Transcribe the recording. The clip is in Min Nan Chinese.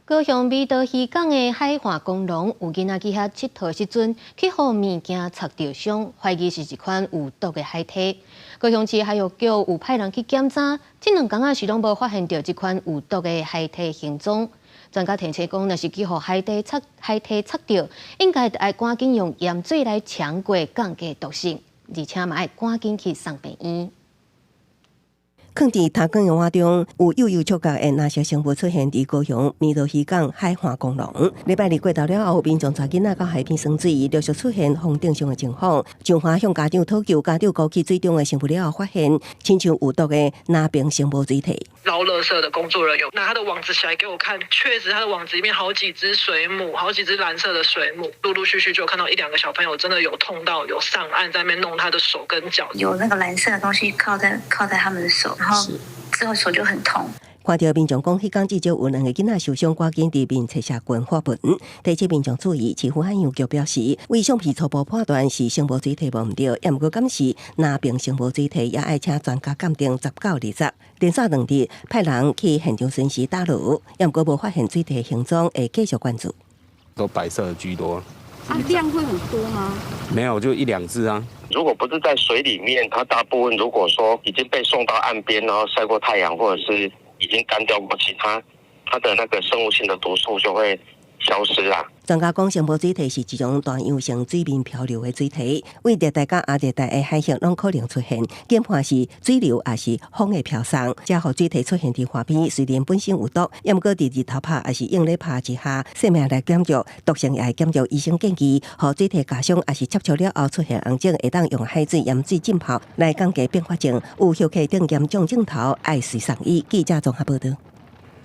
高雄美多漁港的海岸公廊有囡仔去遐𨑨迌時陣，去予物件插著傷，懷疑是一款有毒的海蛻。高雄市海域局有派人去檢查，這兩工仔是攏無發現著這款有毒的海蛻行蹤。專家提醒講，若是去予海蛻插著，應該愛趕緊用鹽水來沖過，降低毒性，而且嘛愛趕緊去送病院。囥佇頭光的碗中，有幼幼觸角的藍色生物出現佇高雄美多漁港海岸公廊。禮拜二過頭了後，民眾帶囡仔到海邊耍水，陸續出現風頂傷的情況。上華向家長討求，家長勾起水中的生物了後，發現親像有毒的藍爿生物水體。撈垃圾的工作人員拿他的網子起來給我看，確實他的網子裡面好幾隻水母，好幾隻藍色的水母，陸陸續續就看到一兩個小朋友真的有痛到有上岸在那邊弄他的手跟腳，有那個藍色的東西靠在他們的手，然後之後手就很痛。看著民眾講，彼工至少有兩個囡仔受傷，趕緊佇面冊社群發文，提醒民眾注意。市府海洋局表示，為相片初步判斷是生物水體無毋對，也毋過敢是藍爿生物水體，也愛請專家鑑定10到20。連續兩日派人去現場巡視打撈，也毋過無發現水體行蹤，會繼續關注。都白色居多。啊，量會很多嗎？沒有，就一兩隻啊。如果不是在水裡面，它大部分如果說已經被送到岸邊，然後曬過太陽，或者是已經乾掉過，其他它的那個生物性的毒素就會消失啦。專家講，生物水體是一種大洋性水面漂流的水體，為熱帶佮亞熱帶的海域攏可能出現。研判是水流抑是風的飄送，這予水體出現佇岸邊，雖然本身有毒，也毋過佇日頭曬抑是用力拍之下，生命來減弱，毒性也會減弱。醫生建議，予水體咬傷抑是接觸了後出現紅腫，會當用海水鹽水浸泡來降低併發症。有休克等嚴重症頭，愛隨送醫。記者綜合報道。